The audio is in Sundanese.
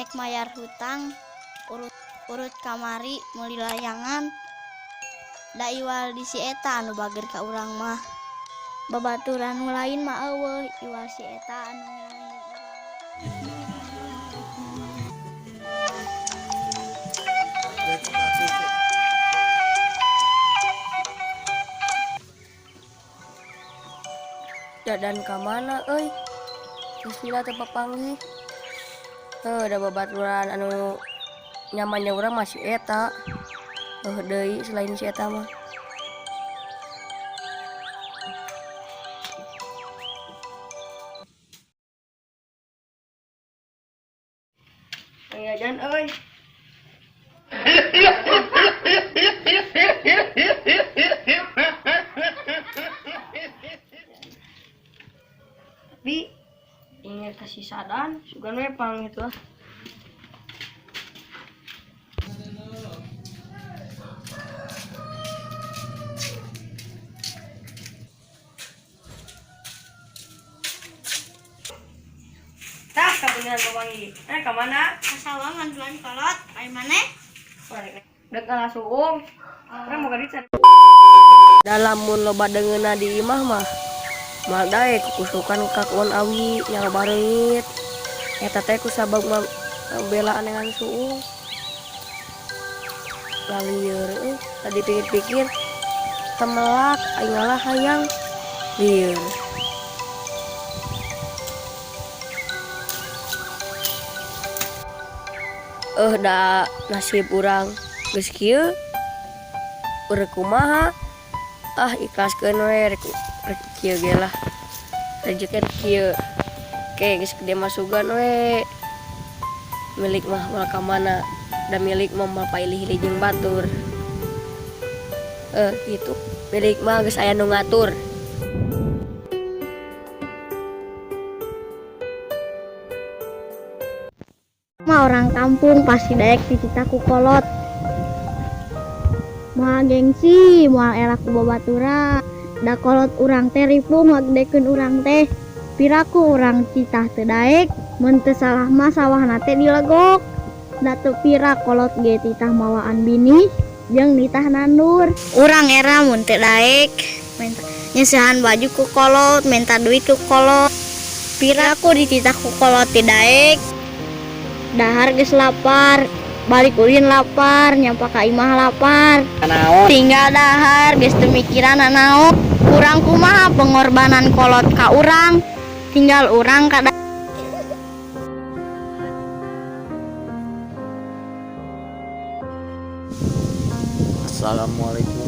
Daek mayar hutang urut urut kamari meuli layangan da iwal di si eta anu bager ka urang mah. Babaturan nu lain mah eueuh iwal si eta anu ngilang jeung urang. Dadan ka mana euy? Geus lila teu papanggih. Heuh da babaturan anu nyaman jeung urang mah si eta. Heuh deui selain si eta mah. Aya jan euy. Tapi ingat kasih sadan sugan we pang itu ah. Tah kabeneran papanggih. Eh ka mana? Ka sawah ngantuan kolot, ari maneh? Dek ngala suung. Urang boga duit Da lamun loba deungeunna di imah mah moal daek kukusukan ka kebon awi nya loba reungit. Eta teh kusabab ngabelaan neangan suung. Lalieur euy tadi pikir-pikir temelak aing ngalah hayang lieur. Eh da nasib urang geus kieu rek kumaha ah ikhlaskeun we rek rek kieu ge lah rejeki kieu ke geus gede mah sugan we milik mah moal ka mana da milik mah moal pailih-ilih jeung batur eh kitu milik mah geus aya nu ngatur. Mah orang kampung pasti daek dititah ku kolot. Moal gengsi, moal era ku babaturan. Da kolot urang teh ripuh ngagedekeun urang teh. Piraku urang titah teu daek, mun teu salah mah sawahna teh dilegok. Da teu pira kolot ge titah mawaan binih jeung nitah nandur. Urang era mun teu daek menta nyeusehan baju ku kolot, menta duit ku kolot. Piraku dititah ku kolot teu daek. Dahar geus lapar, balik ulin lapar, nyampa ka imah lapar. Tinggal dahar geus teu mikiran nanaon. Kurang kumaha pengorbanan kolot ka urang, tinggal urang kada. Assalamualaikum